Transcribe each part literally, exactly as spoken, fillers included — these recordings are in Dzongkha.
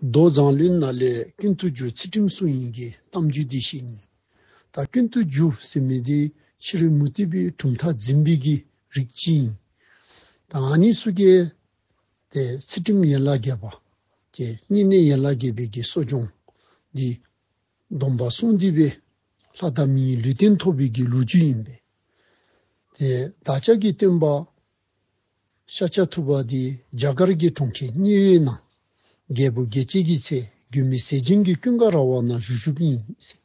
མདོ་མཛངས་བླུན་ནང་ལས་ཀུན་ཏུ་རྒྱུ་ཚུལ་ཁྲིམས་སྲུང་ཡིན་གྱི་གཏམ་རྒྱུད་འདི་བཤད་ནི། ད་ཀུན་ཏུ་རྒྱུ་ཟེར་མི་འདི་ཕྱི་རོལ་མུ་སྟེགས་པའི་གྲུབ་མཐའ་འཛིན་པའི་གི་རིགས་ཅིག་ཨིན། ད་ཨ་ནི་ཚུ་གིས་ཏེ་ཚུལ་ཁྲིམས་ཡན་ལག་བརྒྱད་པ་ཏེ་བསྙེན་གནས་ཡན་ལག་བརྒྱད་པའི་གི་གསོ་སྦྱོང་འདི་སྡོམ་པ་བསྲུང་སྟེ་སྦེ་ལྷ་དང་མིའི་ལུས་རྟེན་ཐོབ་པའི་གི་ལོ་རྒྱུས་ཨིན་པས། ཏེ་བདག་ཅག་གི་སྟོན་པ་ཤཱཀྱ་ཐུབ་པ་འདི་རྒྱ་གར་གྱི་གྲོང་ཁྱེར་མཉན་ཡོད་ནང་རྒྱལ་པོ་རྒྱལ་བྱེད་ཀྱི་ཚལ་མགོན་མེད་ཟས་སྦྱིན་གྱི་ཀུན་དགའ་ར་བ་ནང་བཞུགས་བཞུགསཔ་ཨིན་ཟེར།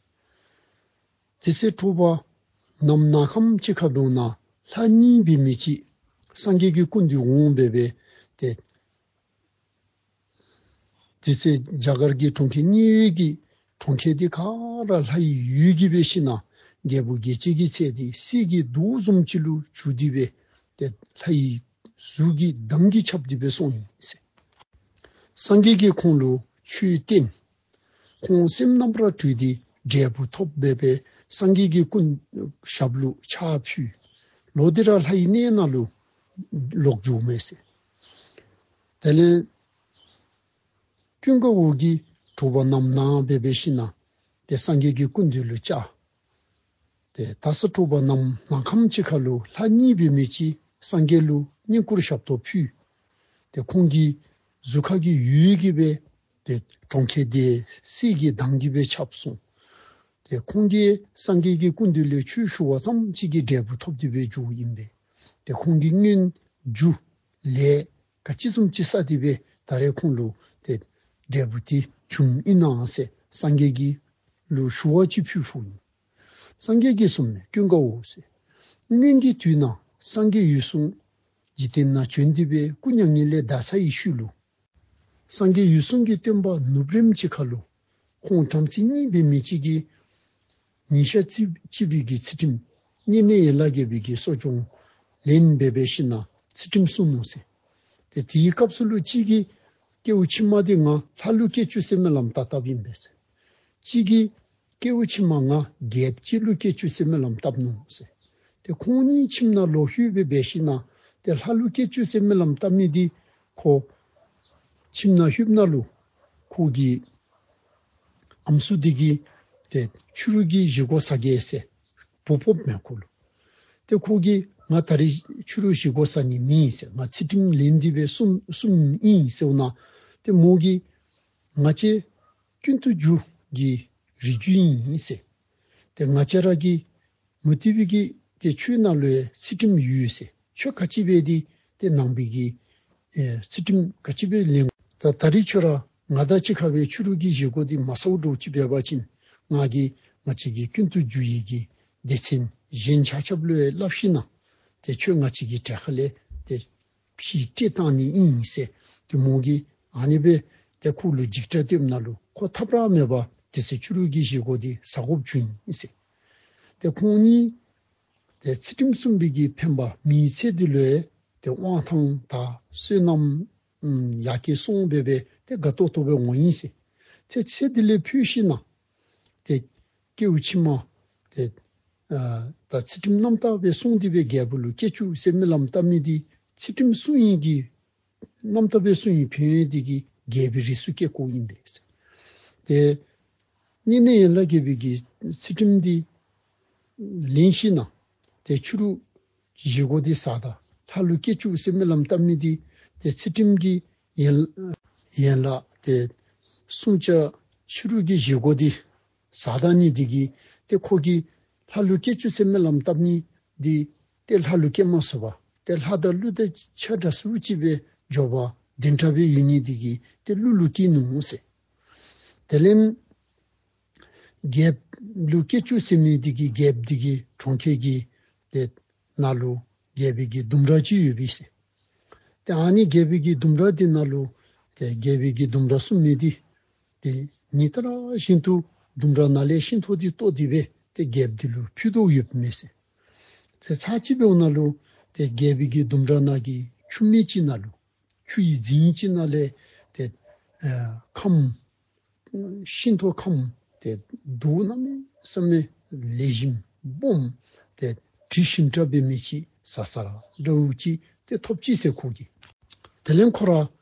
དེ་ཚེ་དྲོ་པ་ནམ་ནངས་ཁམས་ཅིག་ཁར་འབདཝ་ད་ལྷ་གཉིས་འབད་མི་ཅིག་སངས་རྒྱས་ཀྱི་སྐུ་མདུན་འོང་སྦེ་སྦེ་ཏེ་དེ་ཚེ་རྒྱ་གར་གྱི་གྲོང་ཁྱེར་མཉན་ཡོད་ཀྱི་གྲོང་ཁྱེར་འདི་ག་ར་ལྷ་ཡི་འོད་ཀྱིས་སྦེ་ཞིནམ་ལས་རྒྱལ་པོ་རྒྱལ་བྱེད་ཀྱི་ཚལ་འདི་གསེར་གྱི་མདོག་བཟུམ་ཅིག་ལུ་གྱུར་ཏེ་སྦེ་ཏེ་ལྷ་ཡི་གཟུགས་ཀྱི་མདངས་ཀྱིས་ཁྱབ་སྟེ་སྦེ་སོང་ཡི་ཟེར། སངས་རྒྱས་ཀྱིས་ཁོང་ལུ་ཆོས་བསྟན། ཁོང་སེམས་རྣམ་པར་དྲོས་ཏེ་འབྲས་བུ་ཐོབ་སྦེ་སྦེ་སངས་རྒྱས་ཀྱི་སྐུ་ཞབས་ལུ་ཕྱག་ཕུལ། ལོག་སྟེ་ར་ལྷའི་གནས་ནང་ལུ་ལོག་འགྱོཝ་མས་ཟེར། དེ་ལས་ཀུན་དགའ་བོ་གིས་དྲོ་པ་ནམ་ནངས་སྦེ་སྦེ་ཞིནམ་ལས་ཏེ་སངས་རྒྱས་ཀྱི་སྐུ་མདུན་ལུ་བཅར། ཏེ་ད་ས་དྲོ་པ་ནམ་ནངས་ཁམས་ཅིག་ཁར་ལུ་ལྷ་གཉིས་འབད་མི་ཅིག་སངས་རྒྱས་ལུ་བསྙེན་བཀུར་ཞབས་ཏོག་ཕུལ། ཏེ་ཁོང་གི་གཟུགས་ཁ་གི་འོད་ཀྱིས་སྦེ་ཏེ་གྲོང་ཁྱེར་འདི་གསེར་གྱི་མདངས་ཀྱིས་སྦེ་ཁྱབ་སོང་། ཏེ་ཁོང་གིས་སངས་རྒྱས་ཀྱི་སྐུ་མདུན་ལས་ཆོས་ཞུ་བ་ཙམ་ཅིག་གིས་འབྲས་བུ་ཐོབ་སྟེ་སྦེ་འགྱོཝ་ཨིན་པས། ཏེ་ཁོང་གི་སྔོན་རྒྱུ་ལས་ག་ཅི་བཟུམ་ཅིག་བསགས་ཏེ་སྦེ་ད་རེས་ཁོང་ལུ་ཏེ་འབྲས་བུ་འདི་བྱུངམ་ཨིན་ན་ཟེར་སངས་རྒྱས་ཀྱི་ལུ་ཞུ་བ་ཅིག་ཕུལ་ཕུལཝ་ཨིན། སངས་རྒྱས་ཀྱིས་གསུངས་མས། ཀུན་དགའ་བོ་ཟེར། སྔོན་གྱི་དུས་ནང་སངས་རྒྱས་འོད་སྲུང་འཇིག་རྟེན་ནང་བྱོན་ཏེ་སྦེ་སྐུ་མྱ་ངན་ལས་འདས་ཚར་བའི་ཤུལ་ལུ་སངས་རྒྱས་འོད་སྲུང་གི་སྟོན་པ་ནུབ་རནམ་ཅིག་ཁར་ལུ་ཁོང་བྲམ་ཟེ་གཉིས་འབད་མི་ཅིག་གིས་ཉིན་ཞག་གཅིག་གཅིག་པའི་གི་ཚུལ་ཁྲིམས་བསྙེན་གནས་ཡན་ལག་བརྒྱད་པའི་གི་གསོ་སྦྱོང་ལེན་སྦེ་སྦེ་ཞིནམ་ལས་ཚུལ་ཁྲིམས་བསྲུང་ནུག་ཟེར། ཏེ་དེའི་སྐབས་སུ་ལུ་གཅིག་གིས་སྐྱེ་བ་ཕྱི་མ་འདི་ང་ལྷ་ལུ་སྐྱེ་བཅུག་ཟེར་སྨོན་ལམ་བཏབ་བཏབཔ་ཨིན་པས་ཟེར། གཅིག་གིས་སྐྱེ་བ་ཕྱི་མ་ང་རྒྱལཔོ་ཅིག་ལུ་སྐྱེ་བཅུག་ཟེར་སྨོན་ལམ་བཏབ་ནུག་ཟེར། ཏེ་ཁོང་གཉིས་ཁྱིམ་ནང་ལོག་ལྷོད་སྦེ་སྦེ་ཞིནམ་ལས་ཏེ་ལྷ་ལུ་སྐྱེ་བཅུག་ཟེར་སྨོན་ལམ་བཏབ་མི་འདི་ཁོ་ཁྱིམ་ནང་ལྷོདཔ་ད་ལུ་ཁོ་གི་ཨམ་སྲུ་འདི་གིས་ཏེ་ཕྱི་རུ་གི་བཞེས་སྒོ་ཟ་གེ་ཟེར་འབོ་འབོཝ་མས་ཁོ་ལུ། ཏེ་ཁོ་གིས་ང་ད་རེས་ཕྱི་རུ་བཞེས་སྒོ་ཟ་ནི་མེད་ཟེར། ང་ཚུལ་ཁྲིམས་ལེན་ཏེ་སྦེ་བསྲུང་བསྲུང་ནི་ཨིན་ཟེརཝ་ད་ཏེ་མོ་གིས་ང་བཅས་ཀུན་ཏུ་རྒྱུ་གི་རིགས་རྒྱུད་ཨིན་ཟེར། ཏེ་ང་བཅས་ར་གི་མུ་སྟེགས་པའི་གི་ཏེ་ཆོས་ནང་ལུ་ཡང་ཚུལ་ཁྲིམས་ཡོད་ཟེར། ཁྱོད་ག་ཅི་འབད་དེ་ཏེ་ནང་པའི་གི་ཨེ་ཚུལ་ཁྲིམས་ག་ཅི་འབད་ལེན། ད་ད་རེས་ཁྱོད་ར་ང་དང་གཅིག་ཁར་སྦེ་ཕྱི་རུ་གི་བཞེས་སྒོ་འདི་མ་ཟཝ་འདྲཝ་ཅིག་འབད་བ་ཅིན་ང་གིས་ང་བཅས་ཀྱི་ཀུན་ཏུ་རྒྱུ་ཡི་གི་སྡེ་ཚན་གཞན་ཆ་ཁྱབ་ལུ་ཡང་སླབ་ཞིནམ་ལས་ཏེ་ཁྱོད་ང་བཅས་ཀྱི་གྲལ་ཁ་ལས་ཏེ་ཕྱིར་བསྐྲད་བཏང་ནི་ཨིན་ཟེར། ཏེ་མོ་གིས་ཨ་ནི་སྦེ་ཏེ་ཁོ་ལུ་འཇིགས་སྐྲག་སྟོནམ་ད་ལུ་ཁོ་ཐབས་ར་མེད་པར་དེ་ཚེ་ཕྱི་རུ་གི་བཞེས་སྒོ་འདི་ཟ་དགོཔ་བྱུང་ཡི་ཟེར། ཏེ་ཁོང་གཉིས་ཏེ་ཚུལ་ཁྲིམས་བསྲུངས་པའི་གི་ཕན་པ་མི་ཚེ་འདི་ལུ་ཡང་ཏེ་དབང་ཐང་དང་བསོད་ནམས་ཨམ་ཡར་རྒྱས་སོང་སྦེ་སྦེ་ཏེ་དགའ་ཏོག་ཏོ་སྦེ་འོང་ཡི་ཟེར། ཏེ་ཚེ་འདི་ལས་འཕོས་ཞིནམ་ལས་ཏེ་སྐྱེ་བ་ཕྱི་མ་ཏེ་ཨ་ད་ཚུལ་ཁྲིམས་རྣམ་དག་སྦེ་བསྲུངས་ཏེ་སྦེ་རྒྱལ་པོ་ལུ་སྐྱེ་བཅུག་ཟེར་སྨོན་ལམ་བཏབ་མི་འདི་ཚུལ་ཁྲིམས་བསྲུང་ནི་གི་རྣམ་དག་སྦེ་བསྲུང་ནི་ཕན་ཡོན་འདི་གིས་རྒྱལ་པོའི་རིགས་སུ་སྐྱེ་དགོཔ་ཨིན་པས་ཟེར། ཏེ་བསྙེན་གནས་ཡན་ལག་བརྒྱད་པའི་གི་ཚུལ་ཁྲིམས་འདི་ལེན་ཞིནམ་ལས་ཏེ་ཕྱི་རུ་བཞེས་སྒོ་འདི་ཟ་ད་ལྷ་ལུ་སྐྱེ་བཅུག་ཟེར་སྨོན་ལམ་བཏབ་མི་འདི་ཏེ་ཚུལ་ཁྲིམས་ཀྱི་ཡན་ཡན་ལག་ཏེ་བསྲུང་བྱ་ཕྱི་རུ་གི་བཞེས་སྒོ་འདི་ཟ་ད་ནི་འདི་གིས་ཏེ་ཁོ་གིས་ལྷ་ལུ་སྐྱེ་བཅུག་ཟེར་སྨོན་ལམ་བཏབ་ནི་འདི་ཏེ་ལྷ་ལུ་སྐྱེ་མ་ཚུགས་པར་ཏེ་ལྷ་དང་ཀླུ་དང་ཆ་འདྲ་སུ་ཅིག་སྦེ་འགྱོ་བ་བདེན་དྲགས་སྦེ་ཡོད་ནི་འདི་གིས་ཏེ་ཀླུ་ལུ་སྐྱེས་ནུག་ཟེར། དེ་ལས་རྒྱལཔོ་ལུ་སྐྱེ་བཅུག་ཟེར་མི་འདི་གིས་རྒྱལཔོ་འདི་གི་གྲོང་ཁྱེར་གྱི་ཏེ་ནང་ལུ་རྒྱལ་པོའི་གི་ལྡུམ་ར་ཅིག་ཡོད་པས་ཟེར། ཏེ་ཨ་ནི་རྒྱལ་པོའི་གི་ལྡུམ་ར་འདི་ནང་ལུ་ཏེ་རྒྱལ་པོའི་གི་ལྡུམ་ར་བསྲུང་མི་འདི་ཏེ་ཉིན་ལྟར་བཞིན་དུ་ལྡུམ་ར་ནང་ལས་ཤིང་ཐོག་འདི་བཏོག་སྟེ་སྦེ་ཏེ་རྒྱལཔོ་འདི་ལུ་ཕུལ་དོ་ཡོདཔ་མས་ཟེར། ཏེ་ཚར་གཅིག་འབདཝ་ད་ལུ་ཏེ་རྒྱལ་པོའི་གི་ལྡུམ་ར་ནང་གི་ཆུ་སྨད་ཅིག་ནང་ལུ་ཆུ་ཡི་རྫིང་ཅིག་ནང་ལས་ཏེ་ཨ་ཁམས་ཤིང་ཐོག་ཁམས་ཏེ་རྡོག་གནམ་མེད་ས་མེད་ལེགས་ཤོམ་སྦོམ་ཏེ་དྲི་ཞིམ་དྲགས་འབད་མི་ཅིག་ཟ་ས་ར་འདྲཝ་ཅིག་ཏེ་ཐོབ་ཅི་ཟེར་ཁོ་གིས། དེ་ལས་ཁོ་ར་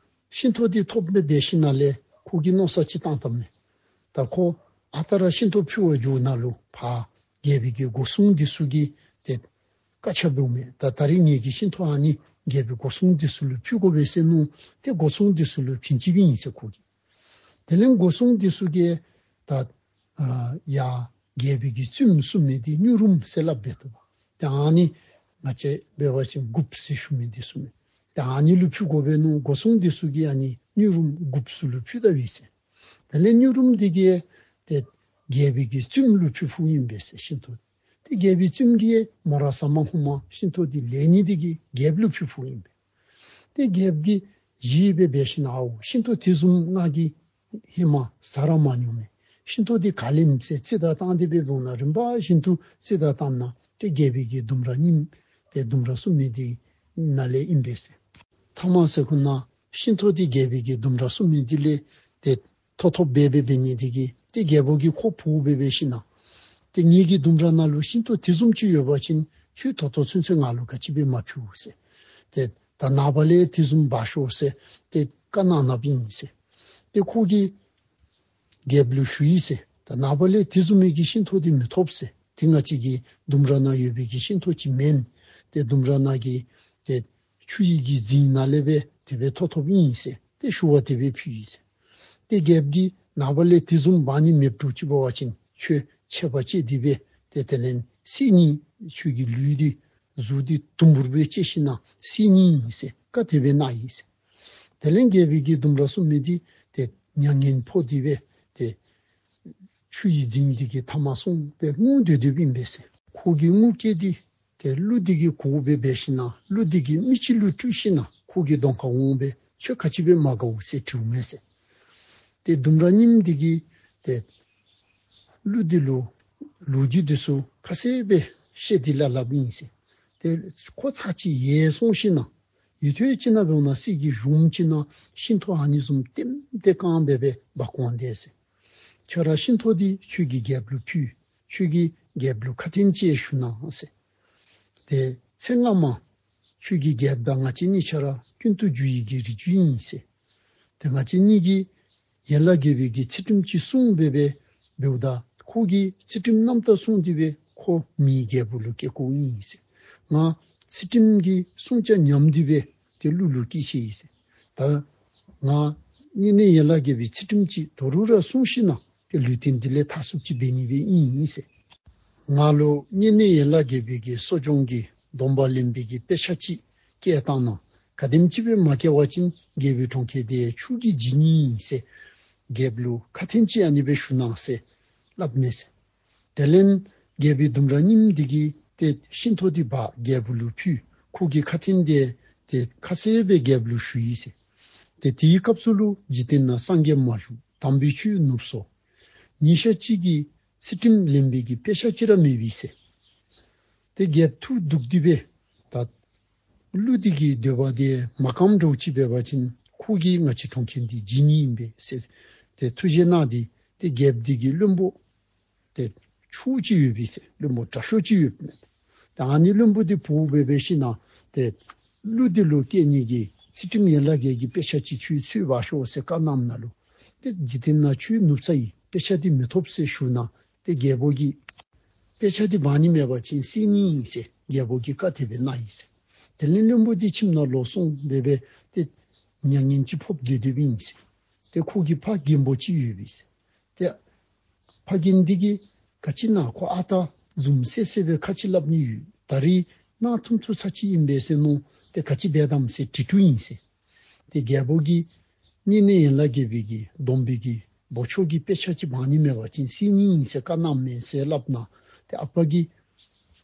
ཤིང་ཐོག་འདི་ཐོབ་སྦེ་སྦེ་ཞིནམ་ལས་ ཁོ་གིས་མནོ་བསམ་ཅིག་བཏང་བཏངམ་མས། ད་ཁོ་ཨ་རྟག་ར་ཤིང་ཏོག་ཕུལ་བར་འགྱོཝ་ད་ལུ་ཕར་རྒྱལ་པོའི་གི་སྒོ་སྲུང་འདི་ཚུ་གིས་ཏེ་བཀའ་ཆ་འབདཝ་མས། ད་ད་རིས་ངེ་གི་ཤིང་ཏོག་ཨ་ནི་རྒྱལ་པོའི་སྒོ་སྲུང་འདི་ཚུ་ལུ་ཕུལ་དགོ་པས་ཟེར་མནོ། ཏེ་སྒོ་སྲུང་འདི་ཚུ་ལུ་བྱིན་ཅི་བྱིན་ཡི་ཟེར་ཁོ་གིས། དེ་ལས་སྒོ་སྲུང་འདི་ཚུ་གིས་ད་ཨ་ཡར་རྒྱལ་པོའི་གི་བཙུནམོ་བཙུནམོ་འདི་སྨྱུག་རུམ་ཟེར་སླབ་འབད་དོ་བ། ཏེ་ཨ་ནི་ང་བཅས་འབད་བ་ཅིན་དགུཔ་ཟེར་ཞུ་མི་འདི་ཚུ་མས། ཏེ་ཨ་ནི་ལུ་ཕུལ་དགོ་པས་མནོ། སྒོ་སྲུང་འདི་ཚུ་གིས་ཨ་ནི་སྨྱུག་རུམ་དགུཔ་ཚུ་ལུ་ཕུལ་ད་ཡི་ཟེར། དེ་ལས་སྨྱུག་རུམ་འདི་གིས་ཏེ་རྒྱལ་པོའི་གི་བཙུནམོ་ལུ་ཕུལ་ཕུལཝ་ཨིན་པས་ཟེར་ཤིང་ཏོག། ཏེ་རྒྱལ་པོའི་བཙུནམོ་གིས་མོ་ར་ཟ་མ་ཧུ་མ་ཤིང་ཏོག་འདི་ལེན་ནི་འདི་གིས་རྒྱལཔོ་ལུ་ཕུལ་ཕུལཝ་ཨིན་པས། ཏེ་རྒྱལཔོ་གིས་བཞེས་སྦེ་འབད་ཞིནམ་ལས་ཨའོ་ཤིང་ཏོག་དེ་བཟུམ་ང་གིས་ཧེ་མ་ཟ་ར་མ་མྱོང་མས། ཤིང་ཏོག་འདི་ག་ལས་ཨིནམ་ཟེར་རྩིས་དང་བཏང་སྟེ་འབདཝ་ད་རིམ་པ་བཞིན་དུ་རྩིས་དང་བཏངམ་ད་ཏེ་རྒྱལ་པོའི་གི་ལྡུམ་ར་རྙིངམ་ཏེ་ལྡུམ་ར་སུམ་མི་འདི་ནང་ལས་ཨིན་པས་ཟེར། ཐ་མ་ཟེར་ཁོ་ན་ཤིང་ཏོག་འདི་རྒྱལ་པོའི་གི་ལྡུམ་ར་སུམ་མི་འདི་ལས་ཏེ་ཐོབ་ཐོབ་སྦེ་འབད་འབད་ནི་འདི་གིས་ཏེ་རྒྱལཔོ་གིས་ཁོ་འབོ་སྦེ་འབད་ཞིནམ་ལས་ཏེ་ངེ་གི་ལྡུམ་ར་ནང་ལུ་ཤིང་ཏོག་དེ་བཟུམ་ཅིག་ཡོད་པ་ཅིན་ཁྱོད་ད་ལྟོ་ཚུན་ཚོད་ང་ལུ་ག་ཅི་སྦེ་མ་ཕུལ་ཟེར། ཏེ་ད་ནངས་པ་ལས་དེ་བཟུམ་འབག་ཤོག་ཟེར་ཏེ་བཀའ་གནང་གནངམ་ཨིན་ཟེར། ཏེ་ཁོ་གིས་རྒྱལཔོ་ལུ་ཞུ་ཡི་ཟེར། ད་ནངས་པ་ལས་དེ་བཟུམ་མའི་གི་ཤིང་ཏོག་འདི་མི་ཐོབ་ཟེར། དེ་ང་བཅས་ཀྱི་ལྡུམ་ར་ནང་ཡོད་པའི་གི་ཤིང་ཏོག་ཅིག་མེན། ཏེ་ལྡུམ་ར་ནང་གི་ཏེ་ཆུ་ཡི་གི་རྫིང་ནང་ལས་སྦེ་དེ་སྦེ་ཐོབ་ཐོབ་ཨིན་ཟེར། ཏེ་ཞུ་བ་དེ་སྦེ་ཕུལ་ཡི་ཟེར། ཏེ་རྒྱལཔོ་གིས་ནངས་པ་ལས་དེ་བཟུམ་འབག་ནི་མེདཔ་འདྲཝ་ཅིག་འབད་བ་ཅིན་ཁྱོད་ཆད་པ་བཅད་དེ་སྦེ་ཏེ་དེ་ལས་བསད་ནི། ཁྱོད་ཀྱི་ལུས་འདི་གཟུགས་འདི་དུམ་བུར་སྦེ་བཅད་ཞིནམ་ལས་བསད་ནི་ཨིན་ཟེར་བཀའ་དེ་སྦེ་གནང་ཡི་ཟེར། དེ་ལས་རྒྱལ་པོའི་གི་ལྡུམ་ར་སུམ་མི་འདི་ཏེ་མྱ་ངན་ཕོག་སྟེ་སྦེ་ཏེ་ཆུ་ཡི་རྫིང་འདི་གི་མཐའ་མར་སོང་སྦེ་སྔུ་སྡོད་སྡོདཔ་ཨིན་པས་ཟེར། ཁོ་གི་སྔུ་སྐད་འདི་ཏེ་ཀླུ་འདི་གིས་གོ་སྦེ་འབད་ཞིནམ་ལས་ཀླུ་འདི་གིས་མི་ཅིག་ལུ་སྤྲུལ་ཞིནམ་ལས་ཁོ་གི་གདོང་ཁར་འོང་སྦེ་ཁྱོད་ག་ཅི་སྦེ་མ་དགའཝ་ཟེར་དྲིཝ་མས་ཟེར། ཏེ་ལྡུམ་ར་རྙིངམ་འདི་གིས་ཏེ་ཀླུ་འདི་ལུ་ལོ་རྒྱུས་འདི་ཚུ་ཁ་གསལ་སྦེ་བཤད་དེ་ལགས་སླབ་ཨིན་ཟེར། ཏེ་ཁོ་ཚར་གཅིག་ཡལ་སོང་ཞིནམ་ལས་ཡུན་ཐུང་ཅིག་ནང་འབདཝ་ད་གསེར་གྱི་གཞོངམ་ཅིག་ནང་ཤིང་ཏོག་ཨ་ནི་བཟུམ་ལྟེམ་ལྟེ་བཀང་སྦེ་སྦེ་འབག་འོང་དེས་ཟེར། ཁྱོད་ར་ཤིང་ཏོག་འདི་ཁྱོད་ཀྱི་རྒྱལཔོ་ལུ་ཕུལ། ཁྱོད་ཀྱིས་རྒྱལཔོ་ལུ་ཁ་འཕྲིན་ཅིག་ཞུ་གནང་ཟེར། ཏེ་ཚེ་སྔ་མ་ཁྱོད་ཀྱི་རྒྱལཔོ་དང་ང་བཅས་གཉིས་ཆ་ར་ཀུན་ཏུ་རྒྱུ་ཡི་གི་རིགས་རྒྱུད་ཨིན་ཟེར། ཏེ་ང་བཅས་གཉིས་ཀྱིས་ཡན་ལག་བརྒྱད་པའི་གི་ཚུལ་ཁྲིམས་ཅིག་བསྲུང་སྦེ་སྦེ་འབདཝ་ད་ཁོ་གིས་ཚུལ་ཁྲིམས་རྣམ་དག་བསྲུང་སྟེ་སྦེ་ཁོ་མིའི་རྒྱལཔོ་ལུ་སྐྱེ་དགོཔ་ཨིན་ཟེར། ང་ཚུལ་ཁྲིམས་ཀྱི་བསྲུང་བྱ་ཉམས་ཏེ་སྦེ་ཏེ་ཀླུ་ལུ་སྐྱེས་ཅི་ཨིན་ཟེར། ད་ང་བསྙེན་གནས་ཡན་ལག་བརྒྱད་པའི་ཚུལ་ཁྲིམས་ཅིག་ད་རུང་ར་བསྲུང་ཞིནམ་ལས་ཏེ་ལུས་རྟེན་འདི་ལས་ཐར་ཚུགསཔ་ཅིག་འབད་ནི་སྦེ་ཨིན་ཟེར། ང་ལུ་བསྙེན་གནས་ཡན་ལག་བརྒྱད་པའི་གི་གསོ་སྦྱོང་གི་སྡོམ་པ་ལེན་པའི་གི་དཔེ་ཆ་ཅིག་བསྐྱལ་བཏང་གནང་། ག་དེམ་ཅིག་སྦེ་མ་བསྐྱལ་བ་ཅིན་རྒྱལ་པོའི་གྲོང་ཁྱེར་འདི་ཆུ་གིས་འཇིག་ནི་ཨིན་ཟེར་རྒྱལཔོ་ལུ་ཁ་འཕྲིན་ཅིག་ཨ་ནི་སྦེ་ཞུ་གནང་ཟེར་སླབ་མས་ཟེར། དེ་ལས་རྒྱལ་པོའི་ལྡུམ་ར་རྙིངམ་འདི་གིས་ཏེ་ཤིང་ཏོག་འདི་འབག་རྒྱལཔོ་ལུ་ཕུལ། ཁོ་གིས་ཁ་འཕྲིན་འདི་ཏེ་ཁ་གསལ་སྦེ་རྒྱལཔོ་ལུ་ཞུ་ཡི་ཟེར། ཏེ་དེའི་སྐབས་སུ་ལུ་འཇིག་རྟེན་ན་སངས་རྒྱས་མ་བཞུགས། དམ་པའི་ཆོས་ནུབ་སོང་། ཉིན་ཞག་གཅིག་གི་ཚུལ་ཁྲིམས་ལེན་པའི་གི་དཔེ་ཆ་ཅིག་ར་མེད་པས་ཟེར། ཏེ་རྒྱལཔོ་ཐུགས་སྡུག་སྟེ་སྦེ་ད་ཀླུ་འདི་གི་འདོད་པ་འདི་མ་བསྐངམ་འདྲཝ་ཅིག་འབད་བ་ཅིན་ཁོ་གིས་ང་བཅས་གྲོང་ཁྱེར་འདི་འཇིག་ནི་ཨིན་པས་ཟེར། ཏེ་ཐུགས་བཞེད་གནང་སྟེ་ཏེ་རྒྱལཔོ་འདི་གི་བློན་པོ་ཏེ་ཕྱུགཔོ་ཅིག་ཡོད་པས་ཟེར། བློན་པོ་དྲག་ཤོས་ཅིག་ཡོད་པས། ཏེ་ཨ་ནི་བློན་པོ་འདི་འབོ་སྦེ་འབད་ཞིནམ་ལས་ཏེ་ཀླུ་འདི་ལུ་སྐྱེལ་ནི་གི་ཚུལ་ཁྲིམས་ཡན་ལག་བརྒྱད་ཀྱི་དཔེ་ཆ་ཅིག་ཁྱོད་འཚོལ་འབག་ཤོག་ཟེར་བཀའ་གནངམ་ད་ལུ་ཏེ་འཇིག་རྟེན་ནང་ཆོས་ནུབ་ཚར་ཡི། དཔེ་ཆ་འདི་མི་ཐོབ་ཟེར་ཞུཝ་ད་ཏེ་རྒྱལཔོ་གིས་དཔེ་ཆ་འདི་འབག་ནི་མེད་པ་ཅིན་བསད་ནི་ཨིན་ཟེར་རྒྱལཔོ་གིས་བཀའ་དེ་སྦེ་གནང་ཡི་ཟེར། དེ་ལས་བློན་པོ་འདི་ཁྱིམ་ནང་ལོག་སོང་སྦེ་སྦེ་ཏེ་མྱ་ངན་ཅིག་ཕོག་སྟེ་སྡོདཔ་ཨིན་ཟེར། ཏེ་ཁོ་གི་ཕ་རྒན་པོ་ཅིག་ཡོད་པས་ཟེར། ཏེ་ཕ་རྒན་འདི་གིས་ག་ཅི་ཨིན་ན་ཁོ་ཨ་རྟག་རྫུན་བསྲེ་བསྲེ་སྦེ་ཁ་ཅིག་སླབ་ནི་ཡོད། ད་རིས་ནང་ཐུམ་ཚུ་ཚར་ཅིག་ཨིན་པས་ཟེར་མནོ། ཏེ་ག་ཅི་འབད་དམ་ཟེར་དྲི་དོ་ཨིན་ཟེར། ཏེ་རྒྱལཔོ་གིས་བསྙེན་གནས་ཡན་ལག་བརྒྱད་པའི་གི་སྡོམ་པའི་གི་འབོགས་ཆོག་གི་དཔེ་ཆ་ཅིག་འབག་ནི་མེད་པ་ཅིན་བསད་ནི་ཨིན་ཟེར་བཀའ་གནངམ་མས་ཟེར་སླབ་ད་ཏེ་ཨ་པ་གིས་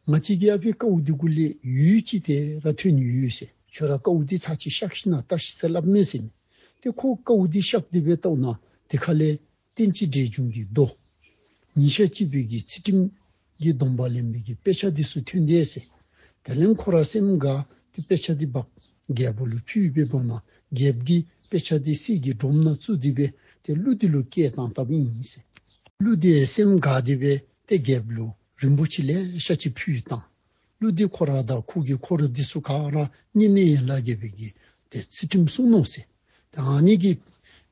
ང་བཅས་ཀྱི་ཨ་པའི་ཀཝ་འདི་གུ་ལས་འོད་ཅིག་དེ་ར་ཐོན་ནི་ཡོད་ཟེར། ཁྱོད་ར་ཀཝ་འདི་ཚར་ཅིག་གཤགས་ཞིནམ་ལས་བལྟ་ཤིག་ཟེར་སླབ་མས་ཟེར་མས། ཏེ་ཁོ་ཀཝ་འདི་གཤགས་ཏེ་སྦེ་བལྟཝ་ད་དེ་ཁ་ལས་བསྟན་སྤྱི་འབྲས་འབྱུང་གི་མདོ། ཉིན་ཞག་གཅིག་པའི་གི་ཚུལ་ཁྲིམས་ཀྱི་སྡོམ་པ་ལེན་པའི་གི་དཔེ་ཆ་འདི་ཚུ་ཐོན་དེས་ཟེར། དེ་ལས་ཁོ་ར་སེམས་དགའ་སྟེ་དཔེ་ཆ་འདི་འབག་རྒྱལཔོ་ལུ་ཕུལ་སྦེ་འབདཝ་ད་རྒྱལཔོ་གིས་དཔེ་ཆ་འདི་གསེར་གྱི་སྒྲོམ་ནང་བཙུགས་ཏེ་སྦེ་ཏེ་ཀླུ་འདི་ལུ་བསྐྱལ་བཏང་བཏངམ་ཨིན་ཟེར། ཀླུ་འདི་སེམས་དགའ་སྟེ་སྦེ་ཏེ་རྒྱལཔོ་ལུ་རིན་པོ་ཆེ་ལེ་ཤ་ཅིག་ཕུལ་བཏང་། ཀླུ་འདི་ཁོ་ར་དང་ཁོ་གི་འཁོར་འདི་ཚུ་ག་ར་བསྙེན་གནས་ཡན་ལག་བརྒྱད་པའི་གི་ཏེ་ཚུལ་ཁྲིམས་བསྲུང་ནུག་ཟེར། ཏེ་ཨ་ནི་གི་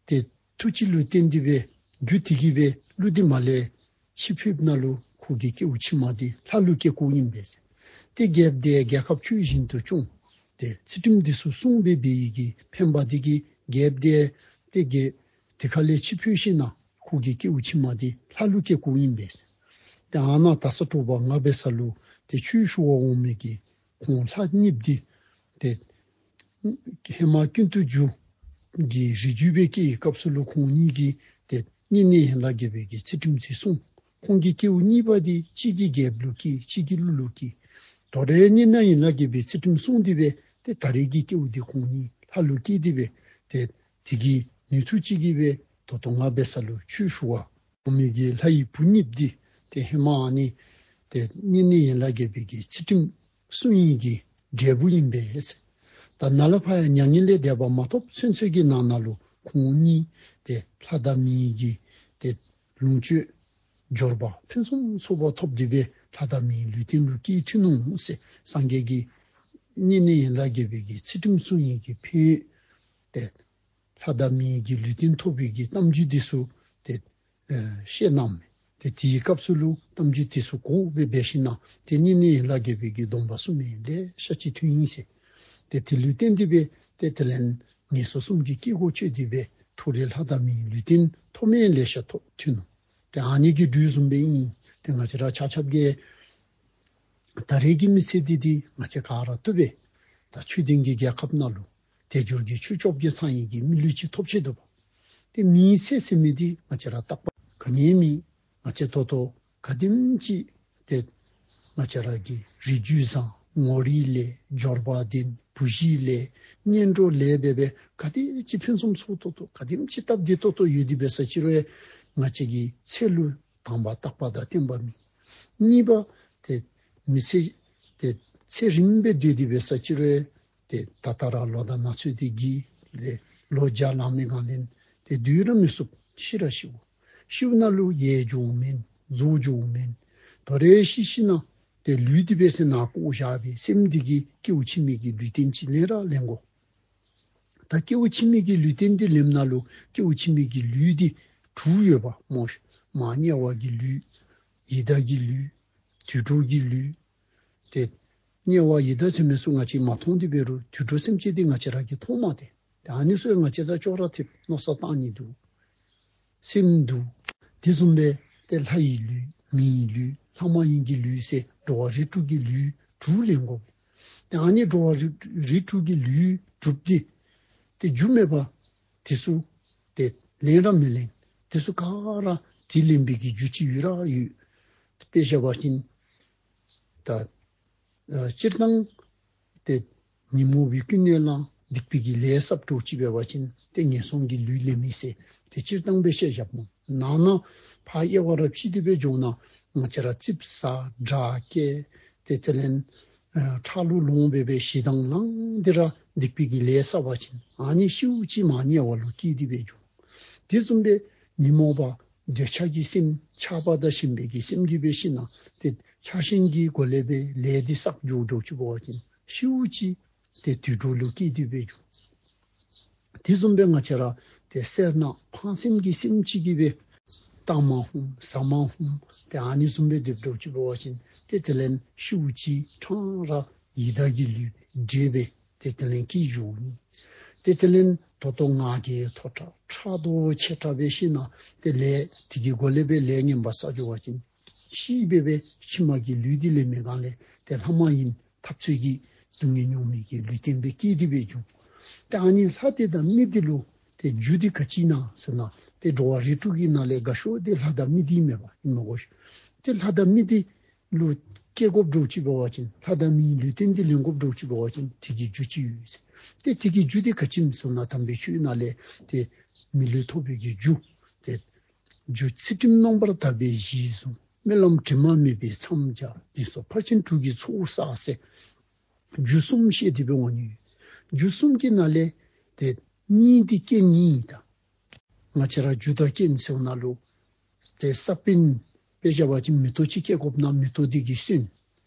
ཏེ་ ཐུགས་རྗེ་ལུ་བརྟེན་ཏེ་སྦེ་རྒྱུ་དེ་གིས་སྦེ་ཀླུ་འདི་མར་ལས་ཕྱིར་ཕེབས་ནང་ལུ་ཁོ་གི་སྐྱེ་བ་ཕྱི་མ་འདི་ལྷ་ལུ་སྐྱེ་སྐྱེཝ་ཨིན་པས་ཟེར། ཏེ་རྒྱལཔོ་འདི་རྒྱལ་ཁབ་ཆོས་བཞིན་དུ་སྐྱོང་། ཏེ་ཚུལ་ཁྲིམས་འདི་ཚུ་སྲུང་སྦེ་འབད་ནི་གི་ཕན་པ་འདི་གིས་རྒྱལཔོ་འདི་ཏེ་རྒྱལཔོ་དེ་ཁ་ལས་ཕྱིར་ཕེབས་ཞིནམ་ལས་ཁོ་གི་སྐྱེ་བ་ཕྱི་མ་འདི་ལྷ་ལུ་སྐྱེ་སྐྱེཝ་ཨིན་པས་ཟེར། ཏེ་ཨ་ནཱ་དར་ས་དྲོ་པ་ང་འབད་ས་ལུ་ཏེ་ཆོས་ཞུ་བར་འོང་མི་གི་ཁོང་ལྷ་གཉིས་འདི་ཏེ་ཧེ་མ་ཀུན་ཏུ་རྒྱུ་གི་རིགས་རྒྱུད་སྦེ་སྐྱེ་བའི་སྐབས་སུ་ལུ་ཁོང་གཉིས་ཀྱིས་ཏེ་བསྙེན་གནས་ཡན་ལག་བརྒྱད་པའི་གི་ཚུལ་ཁྲིམས་འདི་སྲུང་། ཁོང་གི་སྐྱེ་བ་གཉིས་པ་འདི་གཅིག་གིས་རྒྱལཔོ་ལུ་སྐྱེས། གཅིག་གིས་ཀླུ་ལུ་སྐྱེས། དོ་རུང་བསྙེན་གནས་ཡན་ལག་བརྒྱད་པའི་ཚུལ་ཁྲིམས་སྲུང་སྟེ་སྦེ་ཏེ་ད་རེས་ཀྱི་སྐྱེ་བ་འདི་ཁོང་གཉིས་ལྷ་ལུ་སྐྱེས་ཏེ་སྦེ་ཏེ་དེ་གི་ནུས་མཐུ་ཅིག་གིས་སྦེ་ད་ལྟོ་ང་འབད་ས་ལུ་ཆོས་ཞུ་བར་འོང་མི་གི་ལྷ་ཡི་བུ་གཉིས་འདི་ཏེ་ཧེ་མ་ཨ་ནི་ཏེ་བསྙེན་གནས་ཡན་ལག་བརྒྱད་པའི་གི་ཚུལ་ཁྲིམས་སྲུང་ནི་གི་འབྲས་བུ་ཨིན་པས། ད་ནཱ་ལས་ཕར་ཡང་མྱ་ངན་ལས་འདས་པ་མ་ཐོབ་ཚུན་ཚོད་ཀྱི་ནང་ན་ལུ་ཁོང་གཉིས་ཏེ་ལྷ་དང་མིའི་གི་ཏེ་ལོངས་སྤྱོད་འབྱོར་པ་ཕུན་སུམ་ཚོགས་པ་ཐོབ་སྟེ་སྦེ་ལྷ་དང་མིའི་ལུས་རྟེན་ལུ་སྐྱེས་ཐུབ་ནུག་ཟེར། སངས་རྒྱས་ཀྱི་བསྙེན་གནས་ཡན་ལག་བརྒྱད་པའི་གི་ཚུལ་ཁྲིམས་སྲུང་ནི་གི་ཕན་ཡོན་ཏེ་ལྷ་དང་མིའི་གི་ལུས་རྟེན་ཐོབ་པའི་གི་གཏམ་རྒྱུད་འདི་ཚུ་ཏེ་ཨེ་བཤད་གནངམ་མས། ཏེ་དེའི་སྐབས་སུ་ལུ་གཏམ་རྒྱུད་འདི་ཚུ་གོ་སྦེ་འབད་ཞིནམ་ལས་ཏེ་བསྙེན་གནས་ཡན་ལག་བརྒྱད་པའི་གི་སྡོམ་པ་སྲུང་མི་ལེ་ཤ་ཅིག་ཐོན་ཡི་ཟེར། ཏེ་དེ་ལུ་བརྟེན་ཏེ་སྦེ་ཏེ་དེ་ལས་ངན་སོང་གསུམ་གྱི་སྐྱེ་སྒོ་གཅོད་དེ་སྦེ་མཐོ་རིས་ལྷ་དང་མིའི་ལུས་རྟེན་ཐོབ་མི་ལེ་ཤ་ཐོབ་ཐོན་ནུག། ཏེ་ཨ་ནི་གི་འགྲོས་བཟུམ་སྦེ་ཨིན། ཏེ་ང་བཅས་ར་ཆ་ཁྱབ་ཀྱིས་ད་རེས་ཀྱི་མི་ཚེ་འདི་ཏེ་ང་བཅས་ག་ར་བཏུབ་པས། ད་ཆོས་ལྡན་གྱི་རྒྱལ་ཁབ་ནང་ལུ་དལ་འབྱོར་གྱི་ཆོས་སྐྱོབ་ཀྱི་ཚང་ཡིག་གི་མི་ལུས་ཅིག་ཐོབ་ཆེད་དུ་བ། ཏེ་མི་ཚེ་ཟེར་མི་འདི་ང་བཅས་ར་རྟག་པ་ག་ནི་མེད། ང་བཅས་ད་ལྟོ་ག་དེམ་ཅིག་ཏེ་ང་བཅས་ར་གི་རིགས་རྒྱུད་བཟང་ངོ་རིས་ལེགས་འབྱོར་པ་ལྡན་བུ་གཞི་ལེགས་གཉེན་གྲོགས་ལེགས་སྦེ་སྦེ་ག་དེ་ཅིག་ཕུན་སུམ་ཚོགས་ཏོག་ཏོ་ག་དེམ་ཅིག་སྟབས་བདེ་ཏོག་ཏོ་ཡོད་དེ་འབད་ས་ཅི་རུང་ང་བཅས་ཀྱི་ཚེ་ལུ་དང་པ་རྟག་པ་དང་བརྟན་པ་མེད། གཉིས་པ་ཏེ་མི་ཚེ་ཏེ་ཚེ་རིངམོ་སྦེ་སྡོད་དེ་འབད་ས་ཅི་རུང་ཏེ་ད་ལྟོ་ར་ལོ་དང་ན་ཚོད་འདི་གིས་ཏེ་ལོ་བརྒྱ་ལང་མི་གང་ལེན་ཏེ་སྡོད་ར་མི་ཚུགས། ཤི་ར་ཤིཝ། ཤིཝ་ནང་ལུ་ཡལ་འགྱོཝ་མེན། རྫོགས་འགྱོཝ་མེན། དོ་རུང་ཤི་ཞིནམ་ལས་ཏེ་ལུས་འདི་འབད་ཟེར་ནཱ་བཀོ་བཞག་པའི་སེམས་འདི་གིས་སྐྱེ་བ་ཕྱི་མའི་གི་ལུས་རྟེན་ཅིག་ལེན་ར་ལེན་དགོ། ད་སྐྱེ་བ་ཕྱི་མའི་གི་ལུས་རྟེན་འདི་ལེནམ་ནང་ལུ་སྐྱེ་བ་ཕྱི་མའི་གི་ལུས་འདི་དྲུག་ཡོདཔ་སྨོ། མར་དམྱལ་བ་གི་ལུས། ཡི་དྭགས་ཀྱི་ལུས། དུད་འགྲོ་གི་ལུས། ཏེ་དམྱལ་བ་ཡི་དྭགས་ཟེར་མི་ཚུ་ང་བཅས་མ་མཐོང་དེ་འབད་རུང་དུད་འགྲོ་སེམས་ཅན་འདི་ང་བཅས་ར་གིས་མཐོངམ་མས་ཏེ། ཏེ་ཨ་ནི་ཚུ་ཡང་ང་བཅས་དང་ཅོག་ར་འཐདཔ་མནོ་བསམ་བཏང་ནི་འདུག། སེམས་འདུག། དེ་བཟུམ་སྦེ་ཏེ་ལྷ་ཡི་ལུས་མིའི་ལུས་ལྷ་མ་ཡིན་གྱི་ལུས་ཟེར་འགྲོ་བ་རིགས་དྲུག་གི་ལུས་དྲུག་ལེན་དགོ་པས། ཏེ་ཨ་ནི་འགྲོ་བ་རིགས་རིགས་དྲུག་གི་ལུས་དྲུག་འདི་ཏེ་རྒྱུ་མེད་པར་དེ་ཚུ་ཏེ་ལེན་ར་མི་ལེན། དེ་ཚུ་ག་ར་དེ་ལེན་པའི་གི་རྒྱུ་ཅིག་ཡོད་ར་ཡོད། དཔེ་བཞག་པ་ཅིན་ད་ཨ་སྤྱིར་བཏང་ཏེ་ཉོན་མོངས་པའི་ཀུན་ནས་བསླངས་སྡིག་པའི་གི་ལས་བསགས་འགྱོ་ཅི་འབད་བ་ཅིན་ཏེ་ངན་སོང་གི་ལུས་ལེན་མི་ཟེར་ཏེ་སྤྱིར་བཏང་སྦེ་བཤད་བཞགཔ་སྨོ། ནང་ན་ཕར་དབྱེ་བ་ར་ཕྱེ་སྟེ་སྦེ་འགྱོ་ན་ང་བཅས་ར་ཙིགཔ་ཟ་དྲག་བཀོལ་ཏེ་དེ་ལས་ཨ་ཁྲག་ལུ་ལོང་སྦེ་སྦེ་ཞེ་སྡང་ལངས་ཏེ་ར་སྡིག་པའི་གི་ལས་བསགས་པ་ཅིན་ཨ་ནི་ཤིཝ་ཅིག་མར་དམྱལ་བ་ལུ་སྐྱེས་ཏེ་སྦེ་འགྱོ། དེ་བཟུམ་སྦེ་ཉོན་མོངས་པ་འདོད་ཆགས་ཀྱི་སེམས་ཆགས་པ་དང་ཞེན་པའི་གི་སེམས་ཀྱིས་སྦེ་ཤིཝ་ན་ཏེ་ཆགས་ཞེན་གྱི་སྒོ་ལས་སྦེ་ལས་འདི་བསགས་འགྱོ་འགྱོ་ཅི་འབད་བ་ཅིན་ཤིཝ་ཅིག་ཏེ་དུད་འགྲོ་ལུ་སྐྱེས་ཏེ་སྦེ་འགྱོ། དེ་བཟུམ་སྦེ་ང་བཅས་ར་ཏེ་སེར་སྣ་ཕངས་སེམས་ཀྱི་སེམས་ཅིག་གིས་སྦེ་བཏང་མ་ཧུམ་བཟའ་མ་ཧུམ་ཏེ་ཨ་ནི་བཟུམ་སྦེ་སྡོདཔ་འགྱོ་ཅི་འབད་བ་ཅིན་ཏེ་དེ་ལས་ཤིཝ་ཅིག་ཕྲང་ར་ཡི་དྭགས་ཀྱི་ལུས་འདྲེས་སྦེ་ཏེ་དེ་ལས་སྐྱེ་འགྱོ་ནི། ཏེ་དེ་ལས་ད་ལྟོ་ང་རྒྱལ་མཐོ་དྲགས་ཕྲག་དོག་ཆེ་དྲགས་སྦེ་ཤིཝ་ན་ཏེ་ལས་དེ་གི་སྒོ་ལས་སྦེ་ལས་ངན་པ་བསགས་འགྱོ་བ་ཅིན་ཤི་སྦེ་སྦེ་ཕྱི་མ་གི་ལུས་འདི་ལེན་མི་གང་ལས་ཏེ་ལྷ་མ་ཡིན་འཐབ་རྩོད་ཀྱི་སྡུག་བསྔལ་མྱོང་མི་གི་ལུས་རྟེན་སྦེ་སྐྱེས་ཏེ་སྦེ་འགྱོ། ཏེ་ཨ་ནི་ལྷ་འདི་དང་མི་འདི་ལུ་ཏེ་རྒྱུ་འདི་ག་ཅི་ཨིན་ན་ཟེར་ན་ཏེ་འགྲོ་བ་རིགས་དྲུག་གི་ནང་ལས་དགའ་ཤོས་འདི་ལྷ་དང་མི་འདི་མས་པ་ཨིན་མས་གོ་ཤིག། ཏེ་ལྷ་དང་མི་འདི་ལུ་སྐྱེ་དགོཔ་འགྱོ་ཅི་འབད་བ་ཅིན་ལྷ་དང་མིའི་ལུས་རྟེན་འདི་ལེན་དགོཔ་འགྱོ་ཅི་འབད་བ་ཅིན་དེ་གི་རྒྱུ་ཅིག་ཡོད་ཟེར། ཏེ་དེ་གི་རྒྱུ་འདི་ག་ཅི་ཨིནམ་ཟེར་ན་དམ་པའི་ཆོས་ནང་ལས་ཏེ་མི་ལུས་ཐོབ་པའི་གི་རྒྱུ་ཏེ་རྒྱུ་ཚུལ་ཁྲིམས་རྣམ་པར་དག་པའི་གཞི་བཟུང་། སྨོན་ལམ་དྲི་མ་མེད་པས་མཚམས་སྦྱར། སྡིག་སོགས་ཕར་ཕྱིན་དྲུག་གི་ཚོགས་བསགས་ཟེར། རྒྱུ་གསུམ་བཤད་དེ་སྦེ་འོང་ནི། རྒྱུ་གསུམ་གྱི་ནང་ལས་ཏེ་གཉིས་འདི་རྐྱེན་ཨིན། ད་ང་བཅས་ར་རྒྱུ་དང་རྐྱེན་ཟེརཝ་ནང་ལུ་ཏེ་ས་བོན་དཔེ་བཞག་པ་ཅིན་མེ་ཏོག་ཅིག་སྐྱེ་དགོཔ་ན་མེ་ཏོག་འདི་གི་སོན།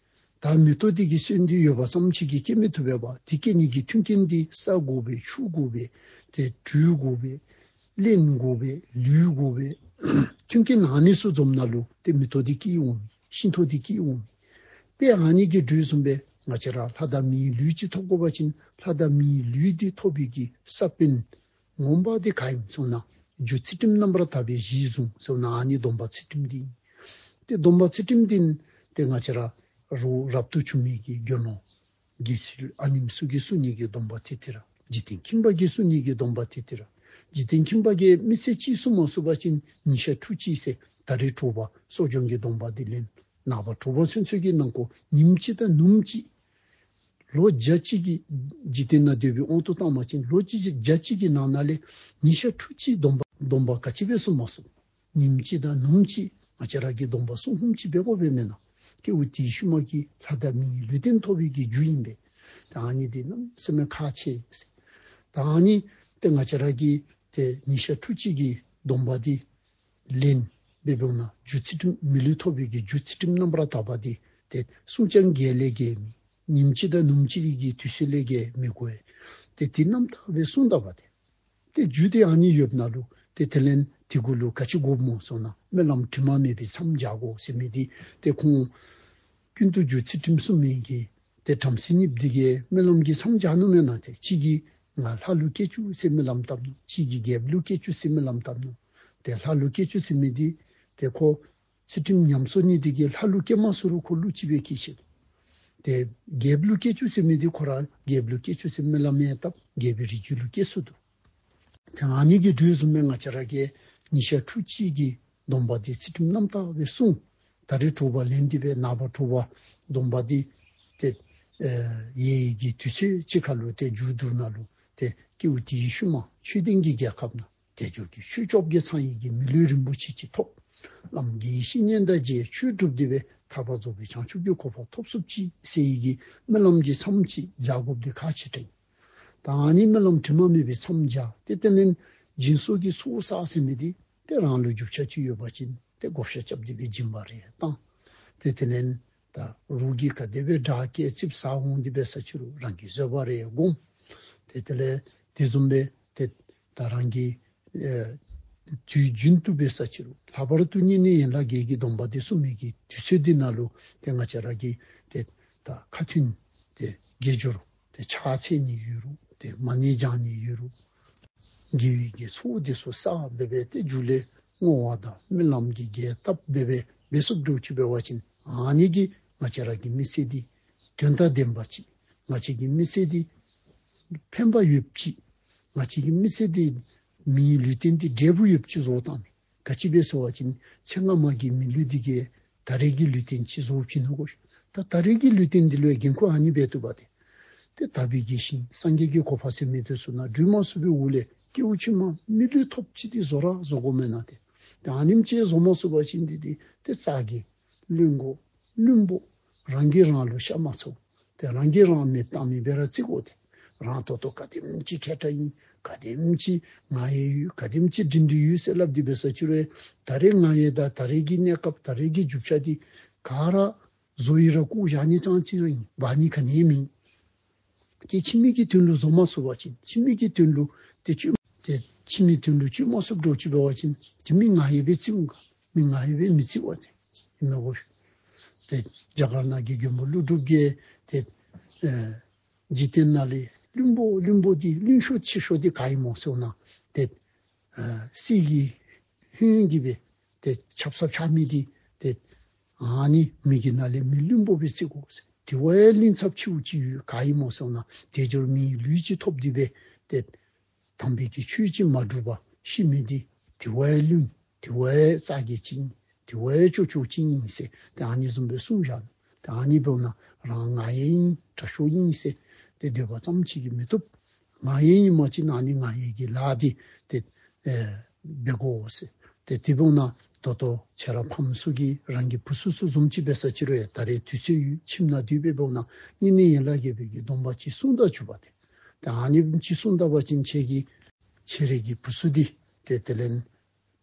ད་མེ་ཏོག་འདི་གི་སོན་འདི་ཡོད་པ་ཙམ་ཅིག་གིས་སྐྱེ་མི་བཏུབ་པས་པ། དེ་སྐྱེ་ནི་གི་མཐུན་རྐྱེན་འདི་ས་དགོ་པས། ཆུ་དགོ་པས། ཏེ་དྲོད་དགོ་པས། རླན་དགོ་པས་ལུད་དགོ་པས། མཐུན་རྐྱེན་ཨ་ནི་ཚུ་འཛོམས་ན་ལུ་ཏེ་མེ་ཏོག་འདི་སྐྱེ་འོང་མི་ཤིང་ཏོག་འདི་སྐྱེ་འོང་མི། དཔེ་ཨ་ནི་གི་འགྲོས་བཟུམ་སྦེ་ང་བཅས་ར་ལྷ་དང་མིའི་ལུས་ཅིག་ཐོབ་དགོ་པ་ཅིན་ལྷ་དང་མིའི་ལུས་འདི་ཐོབ་པའི་གི་ས་བོན་ངོ་མ་འདི་ག་ཨིནམ་ཟེར་བ་ཅིན་རྒྱུ་ཚུལ་ཁྲིམས་རྣམ་པར་དག་པའི་གཞི་བཟུང་ཟེར་བ་ཅིན་ཨ་ནི་སྡོམ་པ་ཚུལ་ཁྲིམས་འདི་ཨིན། ཏེ་སྡོམ་པ་ཚུལ་ཁྲིམས་འདི་ཏེ་ང་བཅས་ར་རུང་རབ་ཏུ་བྱུང་མི་གི་དགེ་སློང་དགེ་ཚུལ་ཨ་ནེམ་ཚུ་གིས་བསྲུང་ནི་གི་སྡོམ་པ་འདི་འདི་ར། འཇིག་རྟེན་ཁྱིམ་པ་གིས་བསྲུང་ནི་གི་སྡོམ་པ་འདི་འདི་ར། འཇིག་རྟེན་ཁྱིམ་པ་གིས་མི་ཚེ་གཅིག་བསྲུང་མ་ཚུགས་པ་ཅིན་ཉིན་ཞག་ཕྲུགས་གཅིག་ཟེར་ད་རེས་དྲོ་པ་གསོ་སྦྱོང་གི་སྡོམ་པ་འདི་ལེན། ནངས་པ་དྲོ་པ་ཚུན་ཚོད་ཀྱི་ནང་འཁོད་ཉིནམ་གཅིག་དང་ནུབམོ་གཅིག་ལོ་བརྒྱ་གཅིག་གི་འཇིག་རྟེན་ནང་སྡོད་པའི་དབང་དུ་བཏང་བ་ཅིན་ལོ་གཅིག་བརྒྱ་གཅིག་གི་ནང་ན་ལས་ཉིན་ཞག་ཕྲུགས་གཅིག་སྡོམ་པ་སྡོམ་པ་ག་ཅི་སྦེ་བསྲུང་མ་ཚུགས། ཉིནམ་གཅིག་དང་ནུབམོ་གཅིག་ང་བཅས་ར་གིས་སྡོམ་པ་བསྲུང་ཧུམ་ཅིག་འབད་དགོ་པས་མེན་ན། སྐྱེ་བ་དེའི་ཤུལ་མ་གི་ལྷ་དང་མིའི་ལུས་རྟེན་ཐོབ་པའི་གི་རྒྱུ་ཨིན་པས། ད་ཨ་ནི་འདི་གནམ་མེད་ས་མེད་ཁག་ཆེ་ཟེར། ད་ཨ་ནི་ཏེ་ང་བཅས་ར་གིས་ཏེ་ཉིན་ཞག་ཕྲུགས་གཅིག་གི་སྡོམ་པ་འདི་ལེན་འབད་འབདཝ་ད་རྒྱུ་ཚུལ་ཁྲིམས་མི་ལུས་ཐོབ་པའི་གི་རྒྱུ་ཚུལ་ཁྲིམས་རྣམ་པར་དག་པ་འདི་ཏེ་བསྲུང་ཀྱང་འགལ་ལས་འགལ་མེད། ཉིནམ་གཅིག་དང་ནུབམོ་གཅིག་གི་དུས་ཚོད་ལས་འགལ་མི་དགོ་པས། ཏེ་འདི་རྣམ་དག་སྦེ་བསྲུང་ད་པ་ཏེ། ཏེ་རྒྱུ་འདི་ཨ་ནི་ཡོདཔ་ནང་ལུ་ཏེ་དེ་ལས་དེ་གུ་ལུ་ག་ཅི་དགོཔ་སྨོ་ཟེར་བ་ཅིན་སྨོན་ལམ་དྲི་མ་མེད་པའི་མཚམས་སྦྱར་དགོ་ཟེར་མི་འདི་ཏེ་ཁོང་ཀུན་ཏུ་རྒྱུ་ཚུལ་ཁྲིམས་བསྲུང་མི་གི་ཏེ་བྲམ་ཟེ་གཉིས་འདི་གིས་སྨོན་ལམ་གྱི་མཚམས་སྦྱར་ནུག་མེན་ན། ཏེ་གཅིག་གིས་ང་ལྷ་ལུ་སྐྱེ་བཅུག་ཟེར་སྨོན་ལམ་བཏབ་ནུག། གཅིག་གིས་རྒྱལཔོ་ལུ་སྐྱེ་བཅུག་ཟེར་སྨོན་ལམ་བཏབ་ནུག། ཏེ་ལྷ་ལུ་སྐྱེ་བཅུག་ཟེར་མི་འདི་ཏེ་ཁོ་ཚུལ་ཁྲིམས་ཉམས་སོང་ནི་འདི་གིས་ལྷ་ལུ་སྐྱེ་མ་ཚུགས་རུང་ཁོ་ཀླུ་ཅིག་སྦེ་སྐྱེས་ཅི། ཏེ་རྒྱལཔོ་ལུ་སྐྱེ་བཅུག་ཟེར་མི་འདི་ཁོ་ར་རྒྱལཔོ་ལུ་སྐྱེ་བཅུག་ཟེར་སྨོན་ལམ་ཡང་བཏབ། རྒྱལ་པོའི་རིགས་རྒྱུད་ལུ་སྐྱེ་ཚུགས་འདུག། ཏེ་ཨ་ནི་གི་འགྲོས་བཟུམ་སྦེ་ང་བཅས་ར་གིས་ཉིན་ཞག་ཕྲུགས་གཅིག་གི་སྡོམ་པ་འདི་ཚུལ་ཁྲིམས་རྣམ་དག་སྦེ་བསྲུང་། ད་རེས་དྲོ་པ་ལེན་ཏེ་སྦེ་ནངས་པ་དྲོ་པ་སྡོམ་པ་འདི་ཏེ་ཨེ་ཡལ་གྱི་དུས་ཚོད་ཅིག་ཁར་ལུ་ཏེ་མཇུག་བསྡུ་ནི་ལུ་ཏེ་སྐྱེ་བ་དེའི་ཤུལ་མ་ཆོས་ལྡན་གྱི་རྒྱལ་ཁབ་ནང་དལ་འབྱོར་གྱི་ཆོས་སྐྱོབ་ཀྱི་ཚང་ཡི་གི་མི་ལུས་རིན་པོ་ཆེ་ཅིག་ཐོབ། ལམ་གྱི་ཡེ་ཤེས་མཉན་དང་མཇལ་ཆོས་སྒྲུབ་སྟེ་སྦེ་ཐར་པ་རྫོགས་པའི་བྱང་ཆུབ་ཀྱི་གོ་འཕང་ཐོབ་ཚུགསཔ་ཅིག་ཟེར་ཡི་གི་སྨོན་ལམ་གྱི་མཚམས་ཅིག་སྦྱར་དགོཔ་འདི་ཁག་ཆེ་དྲགས་ཨིན། ད་ཨ་ནི་སྨོན་ལམ་དྲི་མ་མེད་པའི་མཚམས་སྦྱར། ཏེ་དེ་ལས་སྦྱིན་སོགས་ཀྱི་ཚོགས་བསགས་ཟེར་མི་འདི་ཏེ་རང་ལུ་རྒྱུ་ཆ་ཅིག་ཡོད་པ་ཅིན་ཏེ་བགོ་བཤའ་རྐྱབ་སྟེ་སྦེ་སྦྱིན་པ་རེ་བཏང་། ཏེ་དེ་ལས་ད་རོགས་ཀྱིས་ག་དེ་སྦེ་དྲག་སྐད་ཙིགཔ་ཟ་འོང་སྟེ་འབད་ས་ཅིག་རུང་རང་གིས་བཟོད་པ་རེ་བསྒོམ། ཏེ་དེ་ལས་དེ་བཟུམ་སྦེ་ཏེ་ད་རང་གིས་ཨེ་དུས་རྒྱུན་དུ་འབད་ས་ཅིག་རུང་ལྷག་པར་དུ་བསྙེན་གནས་ཡན་ལག་བརྒྱད་ཀྱི་སྡོམ་པ་འདི་བསྲུང་མི་གི་དུས་ཚོད་འདི་ནང་ལུ་ཏེ་ང་བཅས་ར་གིས་ཏེ་ད་ཁ་ཐུན་ཏེ་དགེ་སྦྱོར་ཏེ་ཕྱག་འཚལ་ནི་ཡོད་རུང་ཏེ་མ་ཎི་བགྱང་ནི་ཡོད་རུང་དགེ་བའི་གི་ཚོགས་འདི་ཚུ་བསགས་སྦེ་སྦེ་ཏེ་མཇུག་ལས་བསྔོ་བ་དང་སྨོན་ལམ་གྱི་རྒྱས་བཏབ་སྦེ་སྦེ་འབད་ཚུགསཔ་འདྲཝ་ཅིག་འབད་བ་ཅིན་ཨ་ནི་གིས་ང་བཅས་ར་གི་མི་ཚེ་འདི་དོན་དང་ལྡནམ་ཅིག། ང་བཅས་ཀྱི་མི་ཚེ་འདི་ཕན་པ་ཡོདཔ་ཅིག། ང་བཅས་ཀྱི་མི་ཚེ་འདི་མིའི་ལུས་རྟེན་འདི་འབྲས་བུ་ཡོདཔ་ཅིག་བཟོ་བཏང་མི། ག་ཅི་སྦེ་ཟེར་བ་ཅིན་ཚེ་སྔ་མ་གི་མི་ལུས་འདི་གིས་ད་རེས་ཀྱི་ལུས་རྟེན་ཅིག་བཟོ་བྱིན་ནུག་གོ། ད་ད་རེས་ཀྱི་ལུས་རྟེན་འདི་ལུ་འགན་ཁུར་ཨ་ནི་འབད་བཏུབ་པ་ཏེ། ཏེ་དག་པའི་དགེ་ཞིང་སངས་རྒྱས་ཀྱི་གོ་འཕང་ཟེར་མི་འདི་ཚུ་ནང་འགྲུལ་མ་ཚུགས་པའི་འོག་ལས་སྐྱེ་བ་ཕྱི་མ་མི་ལུས་ཐོབ་ཅིག་འདི་བཟོ་ར་བཟོ་དགོ་མེན་ན་ཏེ། ཏེ་ཨ་ནེམ་ཅིག་བཟོ་མ་ཚུགས་པ་ཅིན་འདི་འདི་ཏེ་རྩྭ་གི་བླུན་གོ་བླུན་པོ་རང་གིས་རང་ལུ་ཤ་མ་ཚ། ཏེ་རང་གིས་རང་མེདཔ་བཏང་མི་སྦེ་ར་བརྩི་དགོ་ཏེ། རང་ད་ལྟོ་ག་དེམ་ཅིག་མཁས་དྲགས་ཨིན། ག་དེམ་ཅིག་ངར་ཡས་ཡོད། ག་དེམ་ཅིག་སྒྲིང་སྒྲི་ཡོད་ཟེར་སླབ་སྟེ་འབད་ས་ཅིག་རུང་ད་རེས་ངར་ཡས་དང་ད་རེས་ཀྱི་གནས་སྐབས་ད་རེས་ཀྱི་རྒྱུ་ཆ་འདི་ག་ར་བཟོ་ཡི་ར་བཀོ་བཞག་ནི་ཙང་ཅིག་ར་ཨིན། འབག་ནི་ག་ནི་མེད། ཏེ་ཕྱི་མའི་གི་དོན་ལུ་བཟོ་མ་ཚུགས་པ་ཅིན་ཕྱི་མའི་གི་དོན་ལུ་ཏེ་སྤྱོད་ཏེ་ཕྱི་མའི་དོན་ལུ་སྤྱོད་མ་ཚུགསཔ་འདྲཝ་ཅིག་འབད་བ་ཅིན་ཏེ་མི་ངར་ཡས་སྦེ་བརྩིཝ་ག། མི་ངར་ཡས་སྦེ་མི་བརྩི་བ་ཏེ་ཨིན་མས་གོ། ཏེ་རྒྱ་གར་ནང་གི་མགོན་པོ་ཀླུ་སྒྲུབ་ཀྱིས་ཏེ་ཨེ་འཇིག་རྟེན་ནང་ལས་བླུན་པོ་བླུན་པོ་འདི་བླུན་ཤོས་ཆེ་ཤོས་འདི་ག་ཨིན་སྨོ་ཟེར་བ་ཅིན་ཏེ་ཨེ་གསེར་གྱི་ཧོན་གྱིས་སྦེ་ཏེ་ཆབ་གསང་འཕྱག་མི་འདི་ཏེ་ཨ་ནི་མི་གི་ནང་ལས་མི་བླུན་པོ་སྦེ་བརྩི་དགོ་ཟེར། དེ་བ་ཡང་བླུན་ཚབས་ཆེཝ་ཅིག་ཡོད། ག་ཨིན་སྨོ་ཟེར་བ་ཅིན་དལ་འབྱོར་མིའི་ལུས་ཅིག་ཐོབ་སྟེ་སྦེ་ཏེ་དམ་པའི་གི་ཆོས་ཅིག་མ་སྒྲུབ་པར་ཤི་མི་འདི་དེ་བ་ཡང་བླུན། དེ་བ་ཡང་རྩྭ་གི་ཅིག་ཨིན། དེ་བ་ཡང་ཅོག་ཅོག་ཅིག་ཨིན་ཟེར་ཏེ་ཨ་ནི་བཟུམ་སྦེ་གསུངས་བཞག་ནུག། ཏེ་ཨ་ནི་འབདཝ་ད་རང་ངར་ཡས་ཨིན་དྲག་ཤོས་ཨིན་ཟེར་ཏེ་སྡོད་པ་ཙམ་ཅིག་གིས་མི་བཏུབ། ངར་ཡས་ཨིན་པ་ཅིན་ཨ་ནི་ངར་ཡས་ཀྱི་ལཱ་འདི་ཏེ་ཨེ་འབད་དགོ་ཟེར། ཏེ་དེ་འབདཝ་ད་ད་ལྟོ་ཁྱེད་ར་ཕམ་ཚུ་གིས་རང་གི་བུ་ཚུ་ཚུ་བཟུམ་ཅིག་འབད་ས་ཅིག་རུང་ཡང་ད་རེས་དུས་ཚོད་ཡོད། ཁྱིམ་ནང་སྡོད་པའི་འབདཝ་ད་བསྙེན་གནས་ཡན་ལག་བརྒྱད་པའི་གི་སྡོམ་པ་ཅིག་བསྲུང་ད་བཅུག་པ་ཏེ། ཏེ་ཨ་ནི་ཅིག་བསྲུང་ད་པ་ཅིན་ཁྱེད་ཀྱི་ཁྱེད་རའི་གི་བུ་ཚུ་འདི་ཏེ་དེ་ལས་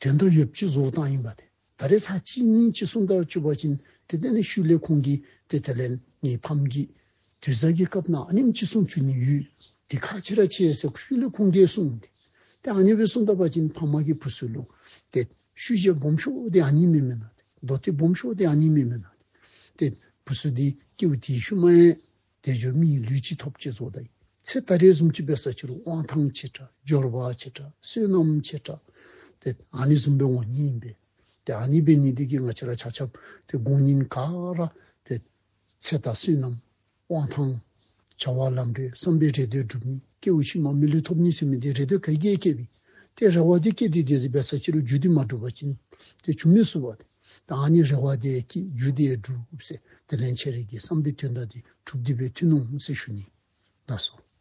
དོན་དང་ཡོདཔ་ཅིག་བཟོ་བཏང་ཨིན་པ་ཏེ། ད་རེས་ཚར་གཅིག་གཉིས་ཅིག་བསྲུང་ད་བཅུག་པ་ཅིན་ཏེ་དེ་ནི་ཤུལ་ལས་ཁོང་གིས་ཏེ་དེ་ལས་ངེའི་ཕམ་གྱིས་དུས་བཟང་གི་སྐབས་ནང་ཨ་ནེམ་ཅིག་བསྲུང་བཅུག་ནི་ཡོད། འདི་ཁག་ཆེ་ར་ཆེ་ཟེར་ཤུལ་ལས་ཁོང་གིས་གསུངས་ཏེ། ཏེ་ཨ་ནི་སྦེ་གསུངས་ད་པ་ཅིན་ཕ་མ་གིས་བུ་ཚུ་ལུ་ཏེ་ཤུལ་བཞག་སྦོམ་ཤོས་འདི་ཨ་ནི་མེན་མེན་ན། མདོ་སྡེ་སྦོམ་ཤོས་འདི་ཨ་ནི་མེན་མེན་ན། ཏེ་བུ་ཚུ་འདི་སྐྱེ་བ་དེའི་ཤུལ་མ་ཡང་དལ་འབྱོར་མིའི་ལུས་ཅིག་ཐོབ་ཅིག་བཟོ་ད་ཡི། ཚེ་ད་རེས་བཟུམ་ཅིག་འབད་ས་ཅིག་རུང་དབང་ཐང་ཆེ་དྲགས་འབྱོར་པ་ཆེ་དྲགས་བསོད་ནམས་ཆེ་དྲགས་ཏེ་ཨ་ནི་བཟུམ་སྦེ་འོང་ནི་ཨིན་པས། ཏེ་ཨ་ནི་འབད་ནི་འདི་གིས་ང་བཅས་ར་ཆ་ཁྱབ་ཏེ་དགུང་ཉིན་ག་ར་ཏེ་ཚེ་དང་བསོད་ནམས་དབང་ཐང་བྱ་བ་ལམ་འགྲོ་བསམ་པའི་རེ་འདོད་འགྲུབ་ནི། སྐྱེ་བ་ཕྱི་མ་མི་ལུས་ཐོབ་ནི་ཟེར་མི་འདི་རེ་འདོད་ག་གིས་བསྐྱེད་པས། ཏེ་རེ་བ་འདི་བསྐྱེད་དེ་དེ་འབད་ས་ཅིག་རུང་རྒྱུ་འདི་མ་འགྲུབ་པ་ཅིན་ཏེ་བྱུང་མི་ཚུགས་པས། ཏེ་ད་ཨ་ནི་རེ་བ་འདི་བསྐྱེད་རྒྱུ་འདི་འགྲུབ་ཟེར། དེ་ལས་ཁྱེད་རའི་གི་བསམ་པའི་དོན་དག་འདི་འགྲུབ་སྟེ་སྦེ་ཐོན་འོང་ཟེར་ཞུ་ནི། ལགས་སོ།